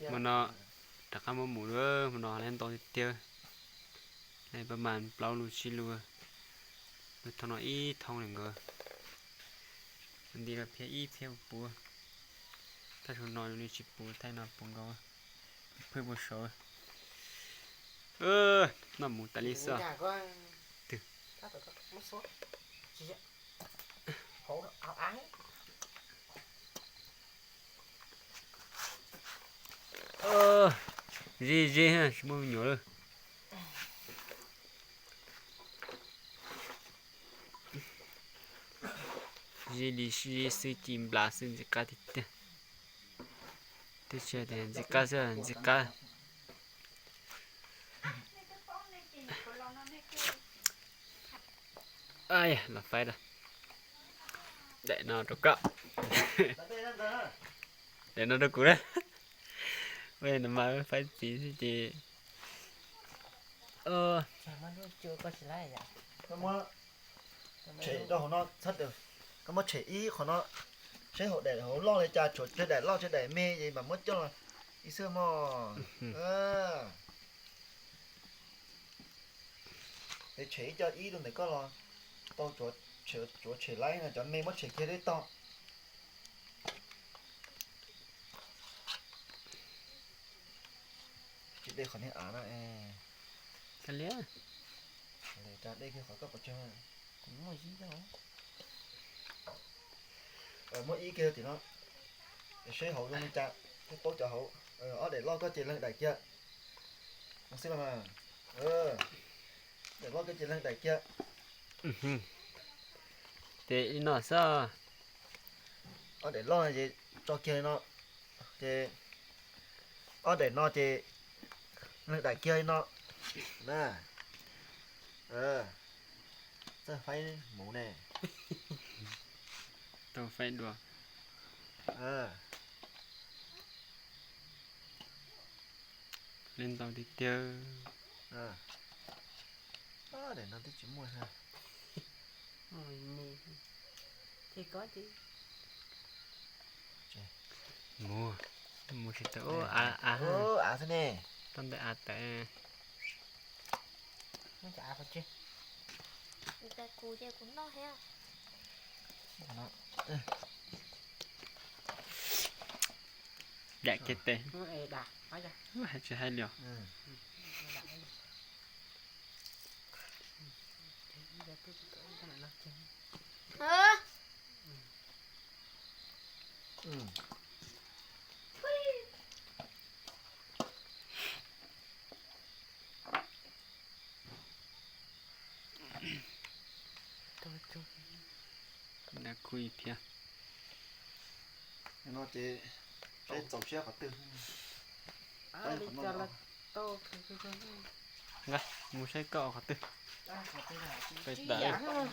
Hmo no rov qab muab mus lawm, hmo no lawv ntau tiag tiag. Lawv pab mas plaub lub tsib lub, lub thoob no ib thoob li nkawd. Nti los phiab ib phiab puv. Thaj saum no zoo li tsis puv, thaj no puv nkaus. Phwj puas saud. Noj mus tas li xwb. Twg? Ze ze, tsis muaj me nyuam lawm. Ze li ze xwb, ci nplas xwb, ntxim qab tiag tiag. Twb tsis hais tias ntxim qab xwb, ntxim qab. Los faib da. Daim no rau koj. Daim no rau kuv na. Ua no mas faib txiv xwb ces. Tshem rau hauv no, koj muab tshem ib qho no, seb hauv daim hauv loj li cas, tshuav tsawg daim loj tsawg daim me es mam muab coj los ib xwb mog. Es tshem ib co ib rau ntawm koj los tau, tsuav tshem laib no, cov me muab tshem kiag deb tog. Tsis de qhov niag av no es. Kav liam. Dej kiag qhov koj pov tseg. Kuv muaj ib co. Muab ib kiag tim no, seb hauv zoo li cas, thiaj paub cov hauv. Ob daim loj koj ces leeg daim kiag. No xwb los mas. Daim loj koj ces leeg daim kiag. Ces li no xwb. Ob daim loj no ces tso kiag li no, ces ob daim no ces leeg daim kiag li no na. Txawj faib hmuv ne. Tau faib dua. Leej ntau tiag tiag. Daim no twb tsis muaj. Mus, mus tsis tau, av, av xwb ne. Tau ntawm av tawm. Dam kiag tes. Hais tsis hais li os. Dab kuj ib phiab. No ces saib txaus siab qhov twg. Nqa mus saib koj qhov twg. Peb tawm.